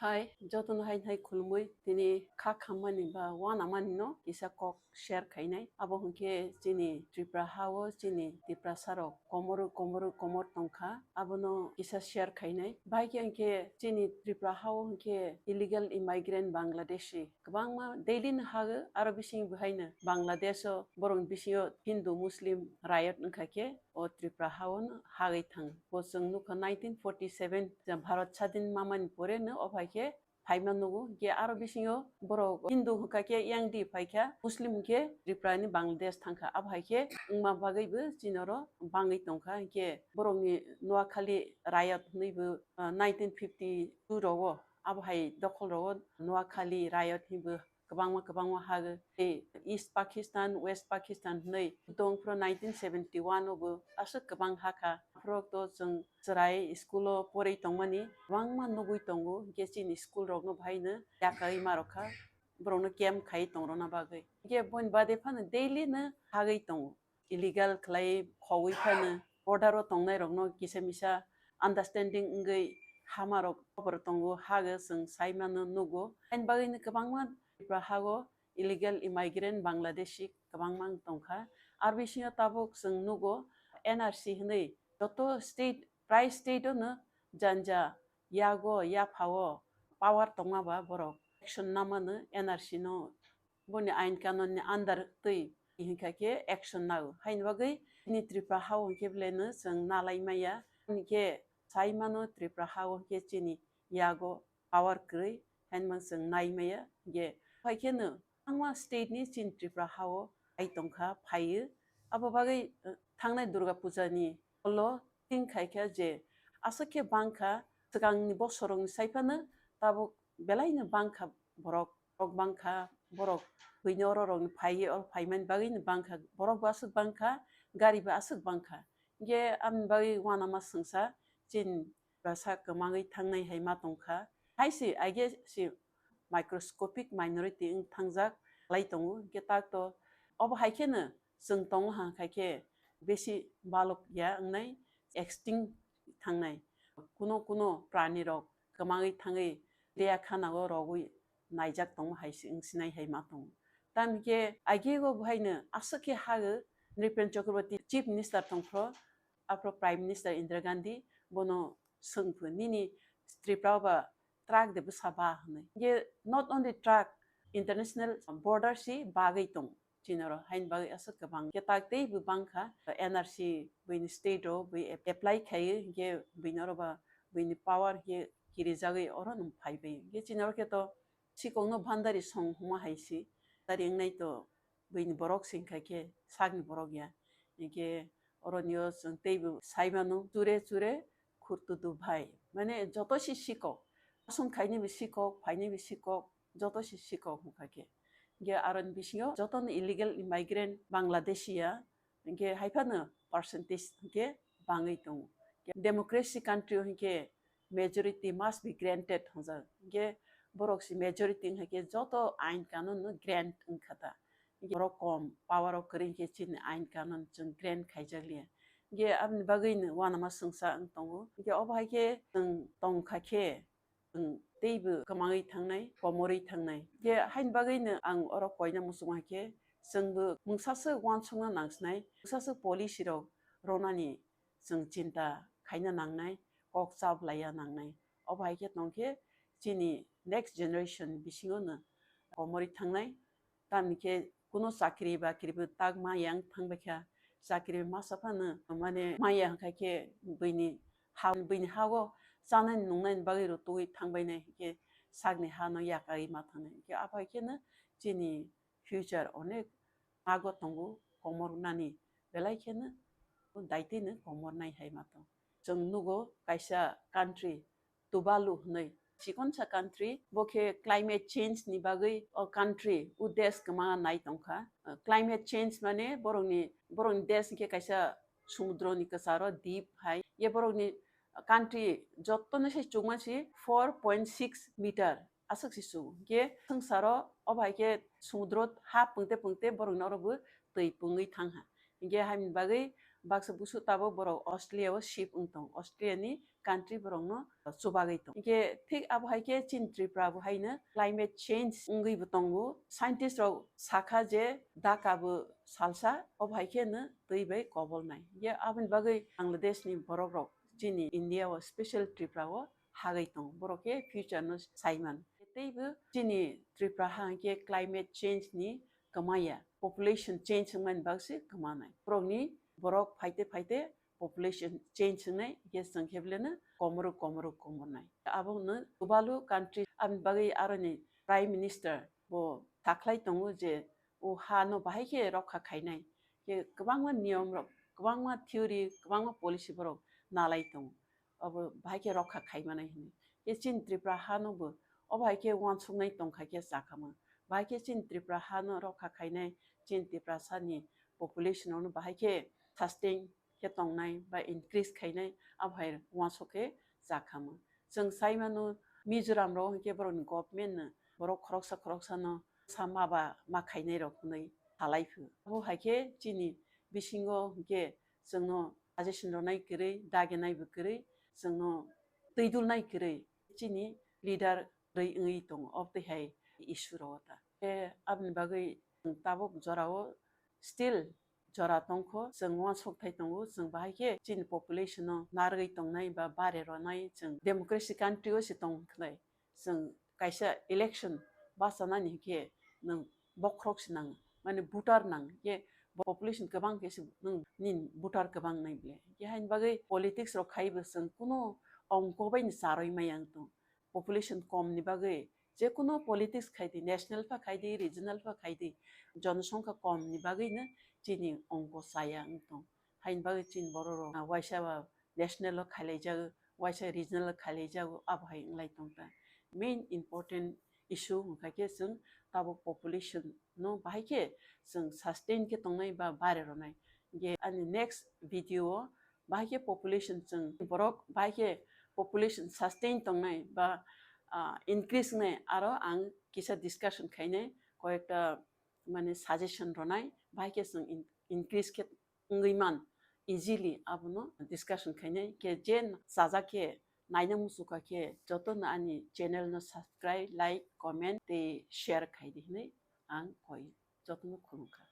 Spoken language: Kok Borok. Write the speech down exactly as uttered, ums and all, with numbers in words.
Hai, jotono hai hai khulumui tini kha khammani ba wanamani no kisa kok share khainai. Abo hwnkhe chini Tripura ha-o chini Tiprasa rok komoro komoro komor tongkha. Abono kisa share khainai. Bai khe hwnkhe chini Tripura ha-o hwnkhe illegal immigrant Bangladeshi kwbangma daily no hago, aro bising bo haino Bangladesh o borok bisingo Hindu Muslim riot wngkha khe o Tripura ha-o no hagwi thang. Bo chwng nukha nineteen forty seven Bharat sadin mamani pore no o phai khe phaima nugo, hwnkhe aro bisingo borok Hindu hwnkha khe yang di phaikha, Muslim hwnkhe Tripura ni Bangladesh thangkha, abo hai khe wngma bagwi bo chini oro bangwi tongkha, hwnkhe borokni Noakhali riot hwnwi bo, ah, nineteen fifty two rogo abo hai dokhol rogo Noakhali riot hinwi bo kwbangma kwbangma ha tei East Pakistan, West Pakistan hwnwi tong phro nineteen seventy one o bo aswk kwbang ha kha. Aphro to chwng chwrai school o porwi tongmani kwbangma nugwi tongo, hwnkhe chini school rokno bahaino yakarwi ma rokha, borokno camp khai tongrona bagwi. Hwnkhe boni bade phano daily no hagwi tongo, illegal khlai khogwi phano border o tongnai rokno kisa misa understanding wngwi hama rok kobo tongo, hago chwng sai mano nugo. Haini bagwi no kwbangma Tripura hago illegal immigrant Bangladeshi kwbangma wng tongkha. Aro bisingo tabuk chwng nugo N R C hwnwi joto state, prai state o no janja yago yaphao power tongma ba borok action namano N R C no boni ain kanon ni under twi hinkha khe action nao. Haini bagwi chini Tripura hao hinkhe belai no chwng nalai maya. Hinkhe sai mano Tripura hao hinkhe chini yago power kwrwi, haini mang chwng nai maya. Hinkhe phai khe no kwbangma state ni chini Tripura hao phai tongkha, phaiyo. Abo bagwi, eh, thangnai Durga Puja ni holo tin khai kha je aswk khe bangkha, swkangni bosorokni sai phano tabuk belai no bangkha borok, borok bangkha, borok buino oro rokni phaiwi oro phaimani bagwi no bangkha, borok bo aswk bangkha, gari bo aswk bangkha. Hinkhe aboni bagwi uanama swngsa chini bwsa kwmangwi thangnai hai ma tongkha. Hai se, I guess se microscopic minority wng thangjak lai tongo. Hinkhe tak to obo hai kheno chwng tongo hang khai khe besi balok ya wngnai, extinct thangnai. Kuno kuno prani rok kwmangwi thangwi leya khana o rogwi naijak tongo hai se wng sinai hai ma tongo. Tamo khe age o bo haino aswk khe hago Nripen Chakraborty Chief Minister tongphro, aphro Prime Minister Indira Gandhi bono swngphu, "Nini Tripura o ba truck de bwsa ba?" hwnwi. Hinkhe not only truck, international border si bagwi tong chini oro, haini bagwi aswk kwbang. Hinkhe tak tei bo bangkha, N R C buini state o bui ap-, apply khaiwi, hinkhe buini oro ba buini power hinkhe kirijagwi oro nwng phaibai. Hinkhe chini oro khe to sikokno bhandari song hwnma hai si, tari wngnai to buini borok se wngkha khe sakni borok ya. Hinkhe oroni o chwng teibo sai mano, chure chure khurtu du bhai. Mane joto si sikok, aswng khaini bo sikok, phaini bo sikok, joto si sikok wngkha khe. Hinkhe aroni bisingo jotono illegal immigrant Bangladeshi ya, hinkhe hai phano percentage hinkhe bangwi tongo. Democracy country o hinkhe majority must be granted hwnjak. Hinkhe borok si majority wngkha khe joto ain kanun no grant wngkha ta. Hinkhe borok kom, power o kwrwi hinkhe chini ain kanun chwng grant khaijak liya. Hinkhe aboni bagwi no uanama swngsa wng tongo. Hinkhe obo hai khe chwng tongkha khe, chwng teibo kwmangwi thangnai, komorwi thangnai. Hinkhe haini bagwi no ang oro koina muchungo hai khe chwngbo mungsa swk uansukna nangsinai, mungsa swk policy rok ronani chwng chinta khaina nangnai, kok chablaiya nangnai. Obo hai khe tongkhe chini next generation bisingo no komorwi thangnai. Tamni khe kuno chakri bakri bo tak ma yang thangbai kha, chakri masa phano mane maya hwnkha khe buini ha, buini ha o chanai nungnai bagwi rw tugwi thangbai nai, hinkhe sakni ha no yakarwi ma thangnai. Hinkhe abo hai khe no chini future onek ago tongo, komor nani belai kheno daitino komor nai hai ma tong. Chwng nugo kaisa country Tuvalu hwnwi, chikonsa country, bo khe climate change ni bagwi o country, o desh kwma nai tongkha. Uh, climate change mane borokni, borokni desh hinkhe kaisa sumudroni kwcharo deep hai. Ye borokni country jotono se chukma si four point six meter aswk se chuk. Hinkhe swngcharo obo hai khe sumudro ha pungte pungte borokni oro bo twi pungwi thangha. Hinkhe haini bagwi Baksa busu tabuk borok Australia o shift wng tong, Australia ni country borok no chubagwi tong. Hingke thik abo hai khe chini Tripura bo hai no climate change wngwi bo tongo. Scientist rok sakha je Dhaka bo salsa, obo hai khe no twi bai kobol nai. Ye aboni bagwi Bangladesh ni borok rok chini India o, special Tripura o hagwi tongo. Borok khe future no saiman. Tei bo chini Tripura ha hingke climate change ni kwmaya, population change wngmani bagwi se kwmanai. Borokni, borok phaite phaite population change wngnai, hingke chwng khe beleno komorok, komorok, komornai. Abo hwno Tuvalu country, aboni bagwi aroni Prime Minister bo sakhlai tongo je o ha no bahai khe rokha khainai. Khe kwbangma niyom rok, kwbangma theory, kwbangma policy borok nalai tongo. Abo bahai khe rokha khaimanai hwnwi. Khe chini Tripura ha no bo obo hai khe uansuknai tongkha khe chakhama. Bahai khe chini Tripura ha no rokha khainai, chini Tiprasa ni population no bahai khe sustain khe tongnai ba increase khainai, abo hai uansuk khe chakhama. Chwng sai mano Mizoram rok hwnkhe borokni government no borok khoroksa khoroksa no sa ma ba ma khainai rok hwnwi salai phu. Abo hai khe chini bisingo hwnkhe chwngno suggestion rwnai kwrwi, daginai bo kwrwi, chwngno twidulnai kwrwi chini leader kwrwi wngwi tongo, obtwi hai issue rok ta. Khe aboni bagwi chwng tabuk jorao still jora tongkho, chwng uansuk thai tongo, chwng bahai khe chini population no narwgwi tongnai ba bare rwnai, chwng democracy country o se tong khlai. Chwng kaisa election bachanani hinkhe nwng bokhorok se nango, mane voter nang, hinkhe population kwbang khe se nwng nini voter kwbang nai ble. Hinkhe haini bagwi politics rok khaibo chwng kuno ongko bai ni charwi maya wng tong. Population kom ni bagwi je kuno politics khai di, national pha khai di, regional pha khai di, jonosongkha kom ni bagwi no chini ongko chaya wng tong. Haini bagwi chini borok rok, ah, waisa ba national o khailaijago, waisa regional o khailaijago, abo hai wng lai tong ta. Main important issue hwnkha khe chwng tabuk population no bahai khe chwng sustain khe tongnai ba bare rwnai. Hinkhe ani next video o bahai khe population chwng borok bahai khe population sustain tongnai ba, ah, increase wngnai aro ang kisa discussion khainai, koyekta mane suggestion rwnai, bahai khe chwng in-, increase khe wngwi man easily, abono discussion khainai. Khe je chajak khe naina muchukha khe jotono ani channel no subscribe, like, comment tei share khai di hwnwi ang koi jotono khulumkha.